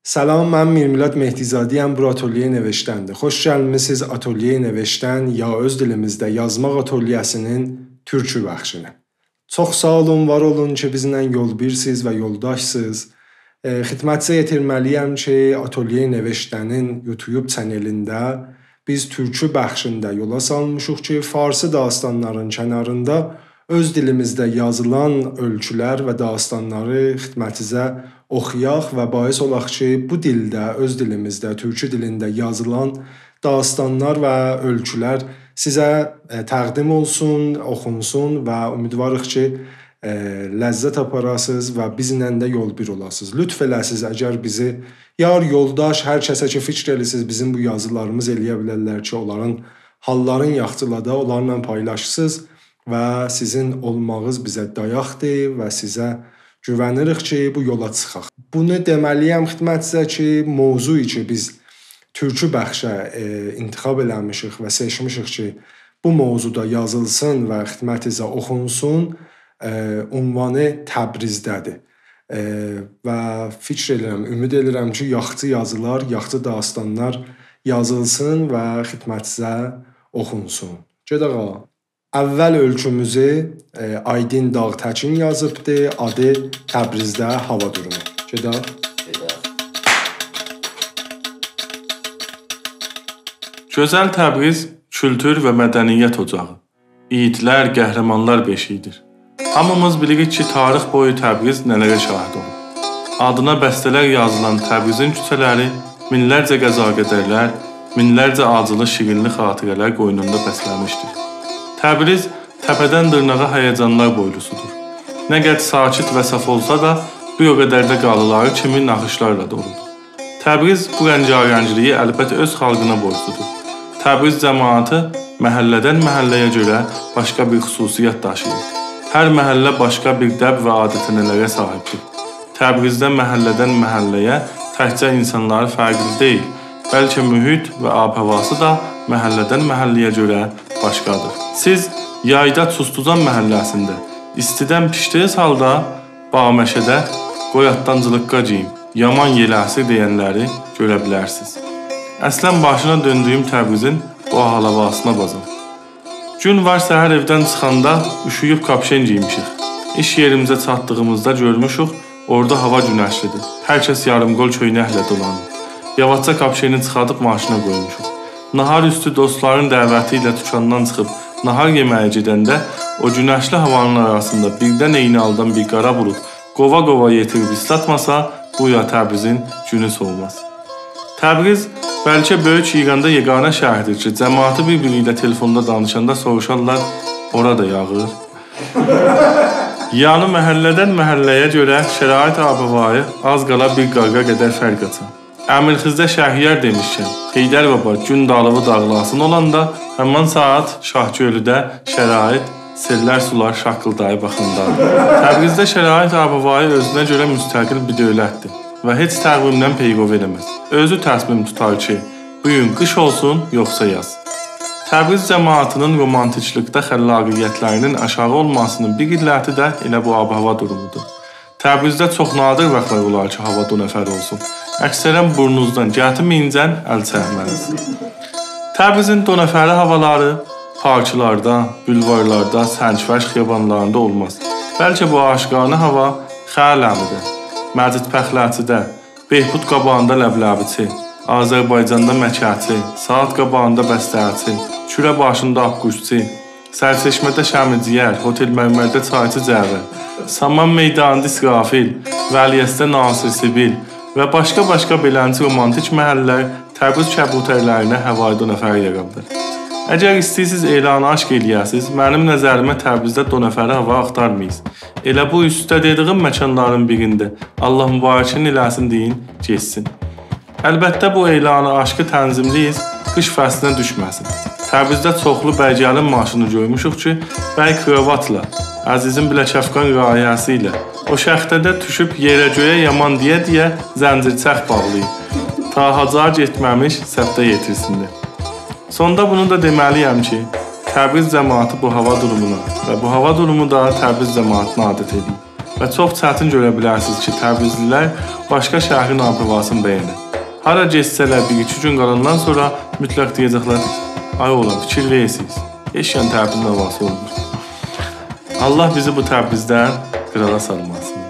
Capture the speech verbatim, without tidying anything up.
سلام، من میرمیلاد مهدی‌زاده‌یم، بورا آتلیه نوشتن‌دیر. خوش گلمیسینیز آتلیه نوشتن یا اؤز دیلیمیزده یازماق آتلیه‌سینین تورکو بخشینه. چوخ ساغ اولون، وار اولون کی، بیزله یول‌بیرسیز و یولداشسیز. ائ، خدمتیزه یئتیرمه‌لی‌یم کی، آتلیه نوشتنین یوتیوب چنلینده بیز تورکو بخشینده یولا سالمیشیق کی، فارسی داستانلارین کناریندا اؤز دیلیمیزده یازیلان اؤیکولر و داستانلاری خدمتیزه اوخویاق و باعث اولاق کی، بو دیلده، اؤز دیلیمیزده، تورکو دیلینده یازیلان داستانلار و اؤیکولر سیزه، ائ، تقدیم اولسون، اوخونسون و امیدواریق کی، ائ، لذت آپاراسینیز و بیزله ده یول‌بیر اولاسینیز. لطف ائله‌سینیز، اگر بیزی یار، یولداش، هر کسه کی، فیکیر ائلیسینیز، بیزیم بو یازیلاریمیز ائلیه بیلرلر کی، اونلارین حاللارین یاخچیلادا، اونلارلا پایلاشیسینیز و سیزین اولماغینیز بیزه دایاقدیر و سیزه گوونیریک کی، بو یولا چیخاق. بونو دئمه‌لی‌یم خدمتیزه کی، موضوع کی، بیز تورکو بخشه، ائ، انتخاب ائله‌میشیک و سئچمیشیک کی، بو موضوعدا یازیلسین و خدمتیزه اوخونسون، ائ، عنوانی تبریزده‌دیر. ائ، و فیکیر ائدیرم، امید ائدیرم کی، یاخچی یازیلار، یاخچی داستانلار یازیلسین و خدمتیزه اوخونسون. گئدک آقا. اول اؤیکوموزو، ائ، آیدین داغ‌تکین یازیبدی. آدی تبریزده هاوا دورومو. گئدک. گؤزل تبریز کولتور و مدنیت اوجاغی، ایگیدلر، قهرمانلار بئشیگی‌دیر. هامیمیز بیلیریک کی، تاریخ بویو تبریز نه‌لره شاهید اولوب. آدینا بسته‌لر یازیلان تبریزین کوچه‌لری مینلرجه قضاقدرلر، مینلرجه آجیلی، شیرینلی خاطره‌لر قوینوندا بسله‌میشدیر. تبریز تپه‌دن دیرناغا هیجانلار بویلوسودور. نه قدر ساکت و صاف اولسا دا، بیر او قدر ده قالیلاری کیمی ناخیشلارلا دولودور. تبریز بو رنگارنگلیگی البت اؤز خالقینا بورجلودور. تبریز جماعتی محله‌دن محله‌یه گؤره باشقا بیر خصوصیت داشیییر. هر محله باشقا بیر دب و عادت-عنعنه‌لره صاحیبدیر. تبریزده محله‌دن محله‌یه تکجه اینسانلاری فرقلی دئییل، بلکه محیط و آب‌هاواسی دا محله‌دن محله‌یه گؤره باشقادیر. سیز یایدا چوستوزان محله‌سینده ایستیدن پیشدیگیز حالدا باغ‌مشه‌ده «قوی آتدان جیلیققا گئییم، یامان یئل اسیر» دئینلری گؤره بیلرسینیز. اصلاً باشینا دؤندویوم تبریزین بو حال-هاواسینا بازام. گون وار، سحر ائودن چیخاندا اوشویوب کاپشن گئیمیشیک. ایش یئریمیزه چاتدیغیمیزدا گؤرموشوک، اورادا هاوا گونشلی‌دیر. هر کس یاریم‌قول کؤینکله دولانیر. یاواشجا کاپشنی چیخاردیب ماشینا قویموشوق. ناهار اوستو دوستلارین دعوتی ایله دوکاندان چیخیب ناهار یئمه‌یه گئدنده او گونشلی هاوانین آراسیندا بیردن عینی حالدان بیر قارا بولود قووا-قووا یئتیریب ایسلاتماسا، گویا تبریزین گونو سووماز. تبریز بلکه بؤیوک ایراندا یگانه شهردیر کی، جماعتی بیر-بیری ایله تلفوندا دانیشاندا سوروشارلار: «اورا دا یاغیر؟» یعنی محله‌دن محله‌یه گؤره شرایط آب-و-هوایی آز قالا بیر قارغا قدر فرق آچار. امیرخیزده شهریار دئمیشکن، حیدر بابا گون دالیوی داغلاسین اولاندا، همان ساعت شاه‌گؤلوده شرایط سئللر، سولار شاققیلداییب آخاندا. تبریزده شرایط آب-و-هوایی اؤزونه گؤره مستقل بیر دؤولتدیر و هئچ تقویمدن پیروی ائله‌مز. اؤزو تصمیم توتار کی، بو گون قیش اولسون، یوخسا یاز. تبریز جماعتینین رومانتیکلیکده خلاقیتلرینین آشاغی اولماسینین بیر علتی ده ائله بو آب-و-هوا دورومودور. تبریزده چوخ نادر واختلار اولار کی، هاوا دو نفر اولسون. اکثراً بورنونوزدان گتیرمه‌یینجن ال چکمه‌لی‌سینیز. تبریزین دو نفری هاوالاری پارکلاردا، بولوارلاردا، سنگ‌فرش خیابانلاریندا اولماز. بلکه بو عاشقانه هاوا خلع امیده، مجید پخله‌چیده، بهبود قاباغیندا لبلبی‌چی، آذربایجاندا مکه‌چی، ساعات قاباغیندا بسته‌چی، کوره باشیندا آبگوشتچی، سرچشمه‌ده شمع‌جیگر، هتل مرمرده چایچی جعفر، سامان میدانیندا اسرافیل، ولیعصرده ناصر سبیل و باشقا-باشقا بئلنجه رومانتیک محله‌لر تبریز کبوترلرینه هاوای دو نفر یارادیر. اگر ایسته‌ییرسینیز اعلان عشق ائله‌یه‌سینیز، منیم نظریمه تبریزده دو نفری هاوا آختارمایین. ائله بو اوستده دئدیگیم مکانلارین بیرینده «الله مبارکین ائله‌سین» دئیین، گئتسین. البته، بو اعلان عشقی تنظیمله‌یین، قیش فصلینه دوشمه‌سین. تبریزده چوخلو بی گلین ماشینی گؤرموشوک کی، بی کراواتلا، عزیزین بیله‌کفقان رایحه‌سی ایله او شاختادا دوشوب یئره-گؤیه یامان دئیه-دئیه زنجیرچک باغلاییب، تا حاجی آقا گئتمه‌میش سبته یئتیرسینلر. سوندا بونو دا دئمه‌لی‌یم کی، تبریز جماعتی بو هاوا دورومونا و بو هاوا دورومو دا تبریز جماعتینا عادت ائدیب. و چوخ چتین گؤره بیلرسینیز کی، تبریزلی‌لر باشقا شهرین آب-هاواسینی بینیر. هارا گئتسه‌لر، بیر-ایکی گون قالاندان سونرا مطلق دئیه‌جکلر: «آی اوغلان، فیکیر وئره‌سیز. هئچ یان تبریزین هاواسی اولمور.» الله بیزی بو تبریزدن قیراغا سالماسین.